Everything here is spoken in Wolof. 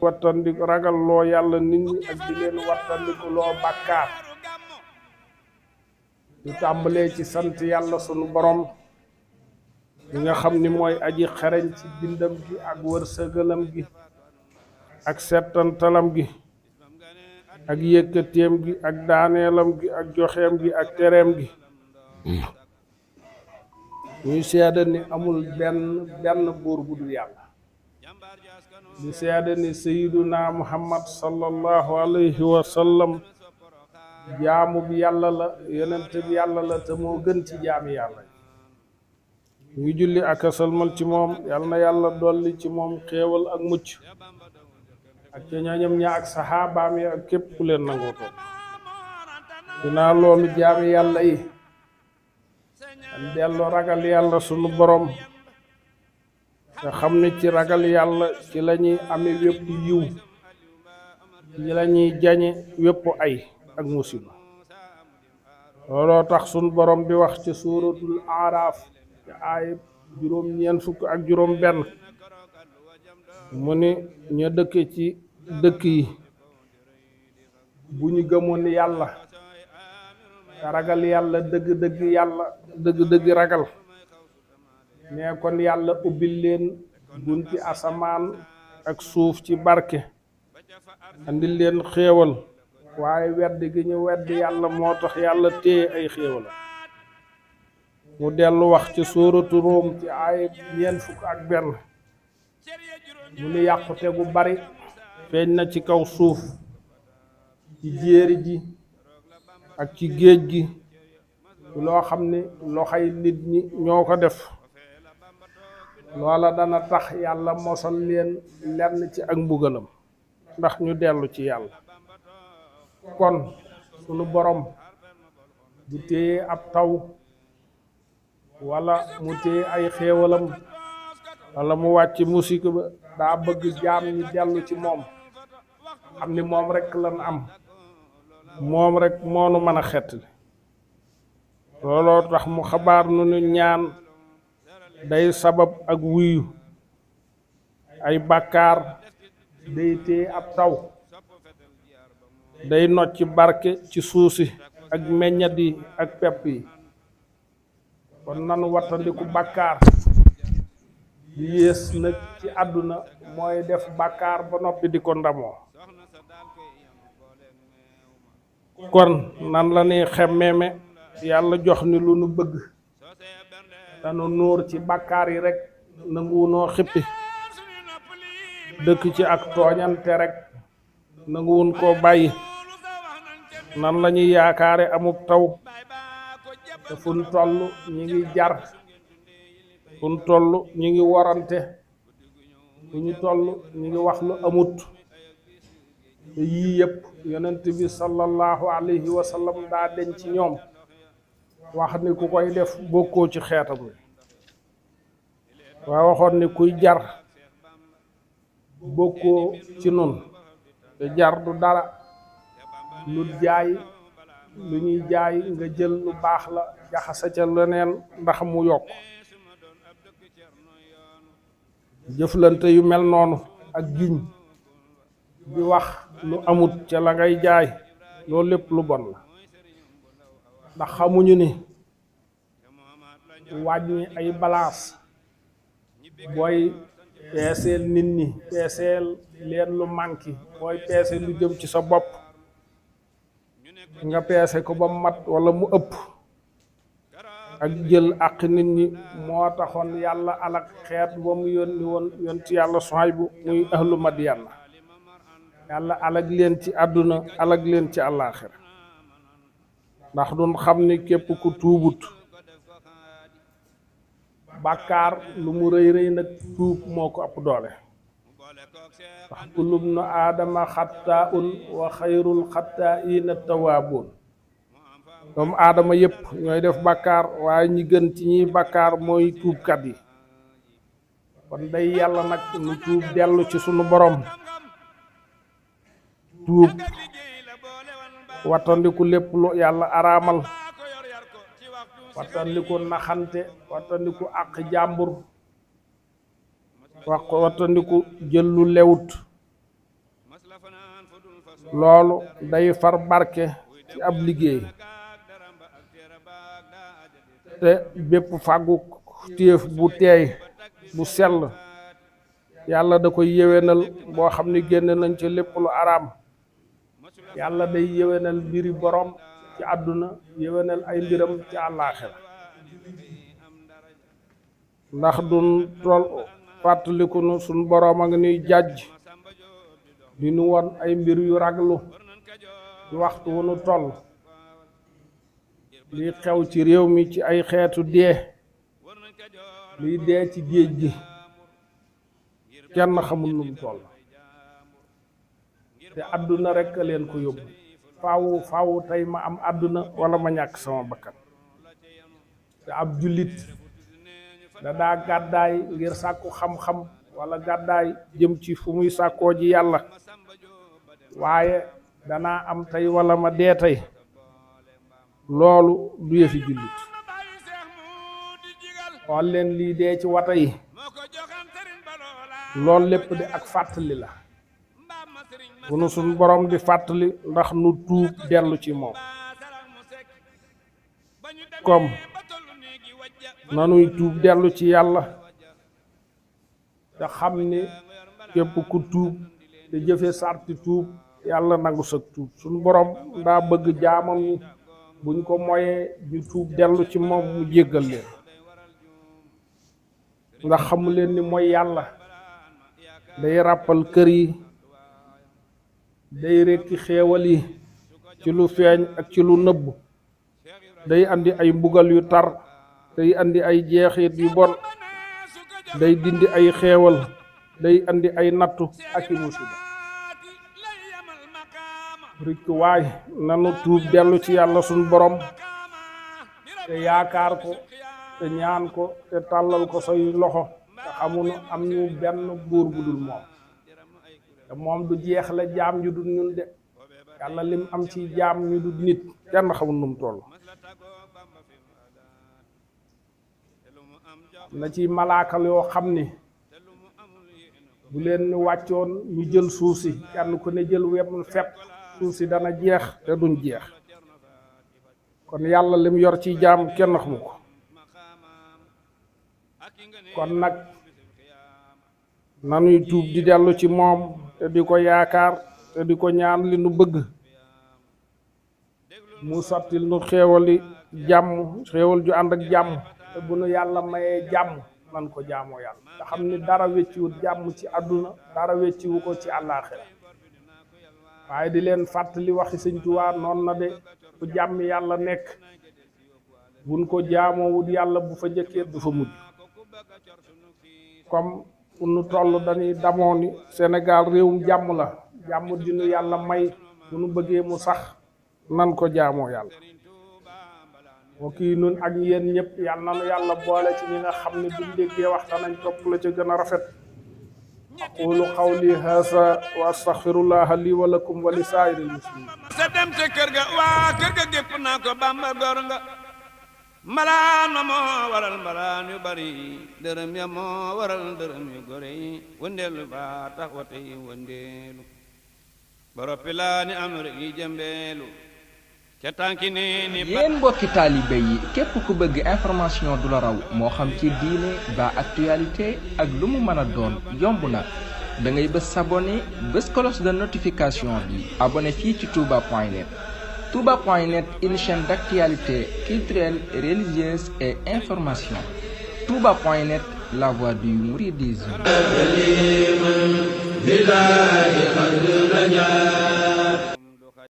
wattandiku ragal loo yàlla nit ñi ak di leen wattandiku loo bàkkaar ñu tàmbalee ci sant yàlla sunu borom li nga xam ni mooy aji xereñ ci bindam gi ak wërsëgalam gi ak settantalam gi ak yëkkateem gi ak daaneelam gi ak joxeem gi ak tereem gi ñuy seede ni amul benn buur bu dul yàlla di seede ni sayyiduna muhammad sallallahu alayhi wa sallam jaamu bi yàlla la yonent bi yàlla la te moo gën ci jaami yàlla ñu ngi julli ak salmal ci moom yàlla na yàlla dolli ci moom xéewal ak mucc ak ca ñooñam ña ak saxaabaam yi ak képp ku leen nangoo toog dinaa loolu jaami yàlla yi an dellu ragal yàlla sunu borom nga xam ne ci ragal yàlla ci la ñuy amee wépp yiw ci la ñuy jañe wépp ay ak musiba looloo tax sunu borom di wax ci suuratul aaraaf ci aay juróom-ñeent fukk ak juróom benn mu ni ña dëkke ci dëkk yi bu ñu gëmoon yàlla te ragal yàlla dëgg-dëgg ragal mais kon yàlla ubbil leen bunti asamaan ak suuf ci barke andil leen xéewal waaye weddi gi ñu weddi yàlla moo tax yàlla téye ay xéewal mu dellu wax ci suuratu Room ci aay ñeent fukk ak benn mu ni yàqute gu bari feeñ na ci kaw suuf ci jéeri ji ak ci géej gi loo xam ni loxoy nit ñi ñoo ko def loola dana tax yàlla mosal leen lenn ci ak mbugalam ndax ñu dellu ci yàlla kon sunu borom bu téye ab taw wala mu téye ay xéewalam wala mu wàcc musique ba daa bëgg jaam ñi dellu ci moom xam ni moom rek lan am moom rek moonu mën a xettali looloo tax mu xabaar nu ñu ñaan day sabab ak wuyu ay bàkkaar day téye ab taw day nocc barke ci suusi ak meññat yi ak pepp yi kon nanu wattandiku bàkkaar di yées nag ci àdduna mooy def bàkkaar ba noppi di ko ndamoo kon nan la ñuy xemmeeme yàlla jox ni lu nu bëgg danu nuur ci bàkkaar yi rek nanguwunoo xippi dëkk ci ak tooñante rek nanguwun koo bàyyi nan la ñuy yaakaare amub taw te fun toll ñi ngi jar fun toll ñi ngi warante fu ñu toll ñi ngi wax lu amut te yii yëpp yonent bi sallallahu alayhi wa sallam daa deñ ci ñoom wax ni ku koy def bokkoo ci xeetam wi waa waxoon ni kuy jar bokkoo ci nun te jar du dara lu jaay lu ñuy jaay nga jël lu baax la jaxasa ca leneen ndax mu yokk jëflante yu mel noonu ak giñ di wax lu amut ca la ngay jaay loolu lépp lu bon la ndax xamuñu ni wàññi ay balaas booy peeseel nit ñi peeseel leen lu manki booy peese lu jëm ci sa bopp nga peese ko ba mat wala mu ëpp ak jël àq nit ñi moo taxoon yàlla alak xeet ba mu yónni woon yonti yàlla Suhaybu muy ahlu Madyan yàlla alag leen ci àdduna alag leen ci àllaaxira ndax duñ xam ni képp ku tuubut bàkkaar lu mu rëy rëy nag tuub moo ko ëpp doole wax kullu bnu aadama xattaa'un wa xayrul xattaa'iina tawaabuun doomu aadama yépp ñooy def bàkkaar waaye ñi gën ci ñiy bàkkaar mooy tuubkat yi kon day yàlla nag nu tuub dellu ci sunu borom tuub wattandiku lépp lu yàlla araamal wattandiku naxante wattandiku àq jàmbur wattandiku jël lu lewut loolu day far barke ci ab liggéey te bépp fàggu téef bu teey bu sell yàlla da koy yéwénal boo xam ni génn nañ ci lépp lu araam yàlla day yéwénal mbiri borom ci àdduna yéwénal ay mbiram ci àllaaxira ndax dun toll fàttaliku nu suñ borom a ngi nuy jàjj di nu won ay mbir yu raglu ci waxtu wu nu toll liy xew ci réew mi ci ay xeetu dee liy dee ci géej gi kenn xamul nu mu toll te àdduna rekk a leen ko yóbbu faaw tey ma am àdduna wala ma ñàkk sama bakkan te ab jullit da daa gàddaay ngir sàkku xam-xam wala gàddaay jëm ci fu muy sàkkoo ji yàlla waaye danaa am tey wala ma dee tey loolu du yëfi jullit xool leen lii dee ci wata yi loolu lépp di ak fàttali la bu nu suñ borom di fàttali ndax nu tuub dellu ci moom comme nanuy tuub dellu ci yàlla te xam ni képp ku tuub te jëfe sarti tuub yàlla nangu sag tuub suñ borom ndaa bëgg jaamam ñi buñ ko moyee ñu tuub dellu ci moom mu jéggal leen ndax xamu leen ni mooy yàlla day ràppal kër yi day rekki xéewal yi ci lu feeñ ak ci lu nëbb day andi ay mbugal yu tar day andi ay jeexit yu bon day dindi ay xéewal day andi ay nattu ak i musiba rikk waay nanu tuub dellu ci yàlla suñ borom te yaakaar ko te ñaan ko te tàllal ko say loxo te xamunu am ñu benn buur bu dul moom te moom du jeex la jaam ñu dul ñun de yàlla lim am ci jaam ñu dul nit kenn xamul nu mu toll na ci malaakal yoo xam ni bu leen ni wàccoon ñu jël suuf si kenn ku ne jël wem fepp suuf si dana jeex te duñ jeex kon yàlla lim yor ci jaam kenn xamu ko kon nag nanuy tuub di dellu ci moom te di ko yaakaar te di ko ñaan li nu bëgg mu sottil nu xéewali jàmm xéewal ju ànd ak jàmm te bu nu yàlla mayee jàmm nan ko jaamoo yàlla te xam ni dara wecciwut jàmm ci àdduna dara wecciwu ko ci àllaaxira waaye di leen fàttali waxi Sëñ Tuubaa noonu na de fu jàmm yàlla nekk buñ ko jaamoo wut yàlla bu fa njëkkee du fa mujj comme fu nu toll dañuy damoo ni Sénégal réewum jàmm la jàmm dinu yàlla may bu nu bëggee mu sax nan ko jaamoo yàlla moo kii nun ak yéen ñëpp yàlla nanu yàlla boole ci ñi nga xam ne buñ déggee waxtaan nañ topp la ca gën a rafet aqulu qawli haza wa astaghfirullaha li wa lakum wa li saa'iril muslimin sa dem ca kër ga waa kër ga gépp naa ko Bamba gor nga mbalaan ma moo waral mbalaan yu bari dërëm ya moo waral dërëm yu gore yi wëndeelu ba tax wate yi wëndeelu boroppi laa ni am rek yi jëmbeelu yéen mbokki taalibe yi képp ku bëgg information du la raw moo xam ci diine ba actualité ak lu mu mën a doon yomb na da ngay bës s'abonné bës cloche de notification bi abonné fii ci touba.net touba.net une chaîne d'actualité culturelle religieuse et information touba.net la voix du mouridisme.